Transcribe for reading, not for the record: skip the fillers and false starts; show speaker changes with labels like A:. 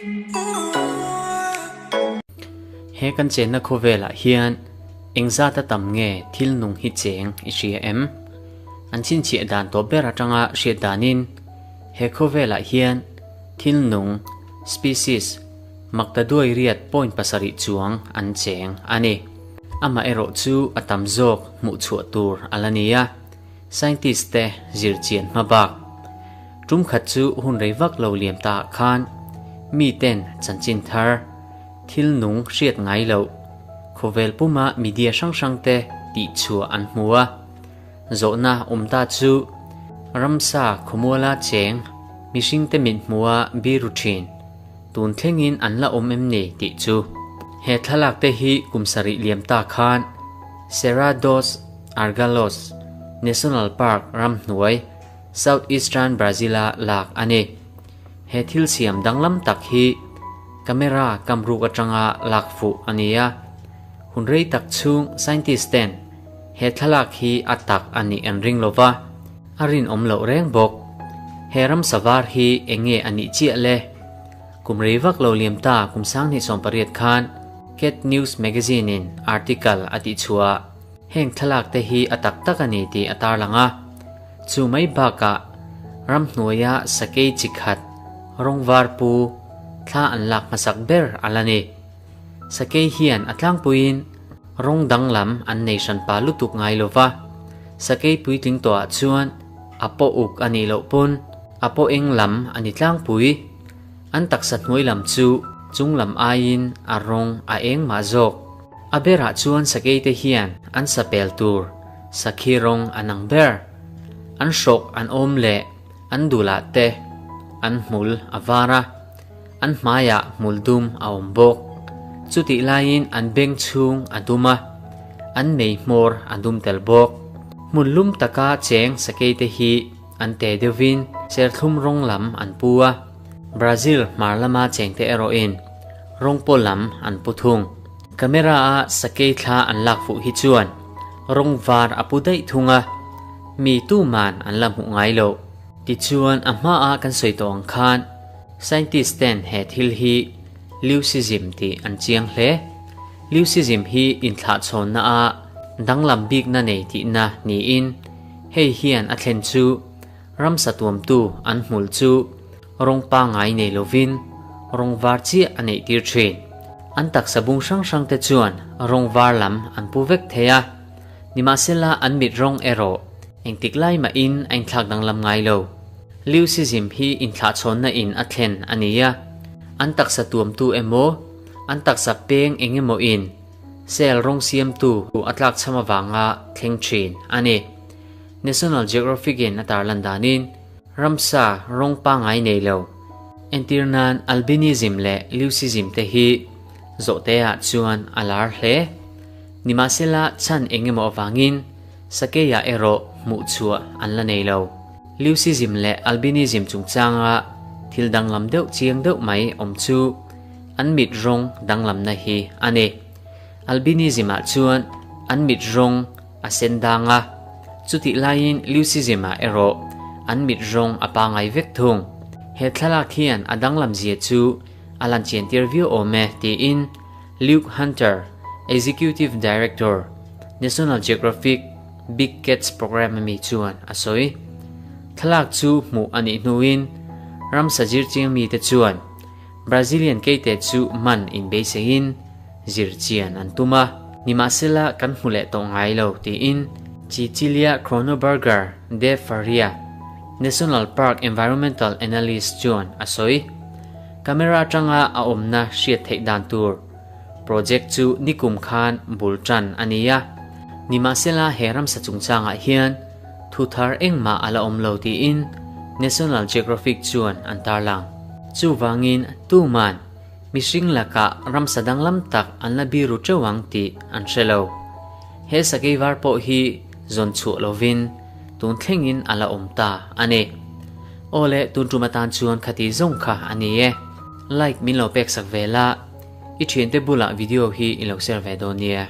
A: He kan chenna khawvelah hian engzata tam nge thil nung hi cheng i hria em? An chhinchhiah dan tawp ber atanga hriat danin he khawvelah hian thil nung, species, makta duai riat point pasarih chuang an cheng a ni. Amaherawh chu a tam zawk hmuh chhuah tur a la ni a. Scientist te zir chian hma bak. Tum khat chu hun rei vak lo liam ta ah khan mi ten chanchin thar, thil nung hriat ngai loh, khawvel puma media hrang hrang te tih chhuah an hmu a. Zawhna awm ta chu ramsa khawmuala cheng mihring te mit hmua biru thin tun thlengin an la awm em ni tih chu. He thlalak te hi kum sarih liam ta khan Serra dos Argalos National Park ramhnuai, South-Eastern Brazil-a lak a ni. He thil siam danglam tak hi camera kamruk atanga lak fuh a ni a. Hun rei tak chhung scientist ten he thlalak hi a tak a nih an ring lova, a rinawm loh reng bawk. He ramsa var hi eng nge a nih chiah le? Kum rei vak lo liam ta kum 2018 khan Cat News Magazine-in article a tihchhuah. Heng thlalak te hi a tak tak a ni tih a tarlang a. Chu mai bakah ramhnuaia sakei chi khat rawng var pu thla an lak hmasak ber a la ni. Sakei hian a tlangpuiin rawng danglam an nei hranpa lutuk ngai lo va, sakei puitling tawhah chuan a paw uk a nih loh pawn a paw eng lam a ni tlangpui. An taksa hnuai lam chu chung lam aiin a rawng a eng mah zawk. A berah chuan sakei te hian an sa pel tur sakhi rawng an ang ber. An hrawk an awm leh an dulah te an hmul a var a, an hmaiah hmul dum a awm bawk. Chutih laiin an beng chhung a dum a, an mei hmawr a dum tel bawk. Hmun lum taka cheng sakei te hi an te deuhvin serthlum rawng lam an pu a, Brazil hmar lama chengte erawhin rawng paw lam an pu thung. Camera a sakei thla an lak fuh hi chuan rawng var a pu daih thung a, mi tuman an la hmuh ngai loh. Tichuan a hmaa kan sawi tawh ang khan scientist ten he thil hi leucism tih an chiang hle. Leucism hi inthlahchhawnna a danglam bikna nei tihna niin hei hian a thlen chu Ramsa tuamtu an hmul chu rawng pangngai nei lovin rawng var chiah a neih tir thin. An taksa bung hrang hrang te chuan rawng var lam an pu vek thei a, nimahsela an mit rawng erawh engtik lai mahin a inthlak danglam ngai lo. Leucism hi inthlahchhawnna in a thlen a ni a, an taksa tuamtu emaw, an taksa peng eng emaw in cell rawng siamtu a tlakchham avanga thleng thin a ni. National Geographic in a tarlan danin, ramsa rawng pangngai nei lo, entir nan albinism leh leucism te hi zawhte ah chuan a lar hle. Nimahsela chhan eng emaw avangin sakeiah erawh hmuh chhuah an la nei lo. Leucism leh albinism chungchanga thil danglam deuh chiang deuh mai awm chu an mit rawng danglamna hi a ni. Albinism ah chuan an mit rawng A sen dang a, chutih laiin leucism-ah erawh an mit rawng a pangai vek thung. He thlalak hian a danglam zia chu a lan chiantir viau awm e, tiin Luke Hunter, Executive Director, National Geographic Big Cats Program ami chuan a sawi. Thlalak chu hmuh a nih hnuin ramsa zir chiang mite chuan Brazilian keite chu man inbeiseiin zir chian an tum a, nimahsela kan hmu leh tawh ngai lo tiin Cecilia Kronoberger de Faria, National Park Environmental Analyst chuan a sawi. Camera atanga a awmna hriat theih dan tur project chu nikum khan bul tan a ni a, nimahsela he ramsa chungchangah hian thu thar engmah a la awm lo tiin National Geographic chuan an tarlang. Chuvangin tuman Mihring lakah ramsa danglam tak an la biru teuh ang tih an hre lo. He sakei var pawh hi zawn chhuah lovin tun thlengin a la awm ta a ni. Aw le, tun tum atan chuan khati zawng kha a ni e. Like min lo pek sak ve la, i thiante bulah video hi i lo share ve dawn nia.